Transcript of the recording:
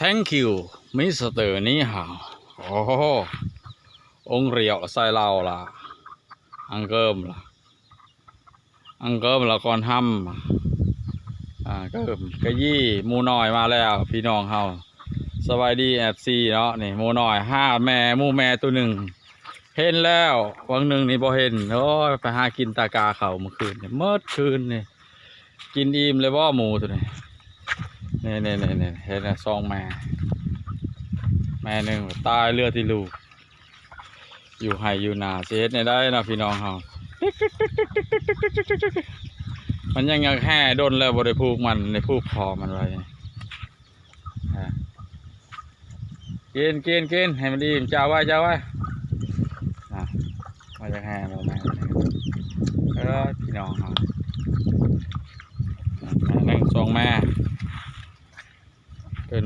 Thank you Mister ນີ້ຫາວ. ໂອ້ໂຫ ອົງຫຼຽວໃສ່ເຫຼົ່າລະ ອັງເກີມລະ ອັງເກີມລະກ່ອນທຳ ອາ ເກີມກະຢີ່ ໝູນ້ອຍມາແລ້ວ ພີ່ນ້ອງເຮົາ. ສະບາຍດີ ເອັຟຊີ ເນາະ. ນີ້ໝູນ້ອຍຫາແມ່ ໝູແມ່ໂຕໜຶ່ງ ເຫັນແລ້ວ ຫວ່າງໜຶ່ງນີ້ບໍ່ເຫັນ. ໂອ້ຍ ໄປຫາກິນຕາກາເຂົ້າມື້ຄືນນີ້ ໝົດຄືນນີ້. ກິນອີ່ມແລ້ວບໍ່ໝູໂຕນີ້? ນີ້ໆໆ ເຫັນແລ້ວ ສອງແມ່ ແມ່ໜຶ່ງຕາຍເຫຼືອແຕ່ລູກ. ຢູ່ໄຮ່ຢູ່ນາຊິເຮັດແນວໃດເນາະ ພີ່ນ້ອງເຮົາ. ມັນຍັງຢາກແຮ່ ດົນແລ້ວບໍ່ໄດ້ຜູກມັນ ໄດ້ຜູກຄໍມັນໄວ້. ອ່າ ກິນ ກິນ ກິນ ໃຫ້ມັນອີ່ມ. ຈ້າໄວ້ ຈ້າໄວ້. ອ່າ ມາຈາກແຮ່ບໍ່ແມ່ນ. ເອີ ພີ່ນ້ອງເຮົາ ແມ່ໜຶ່ງ ສອງແມ່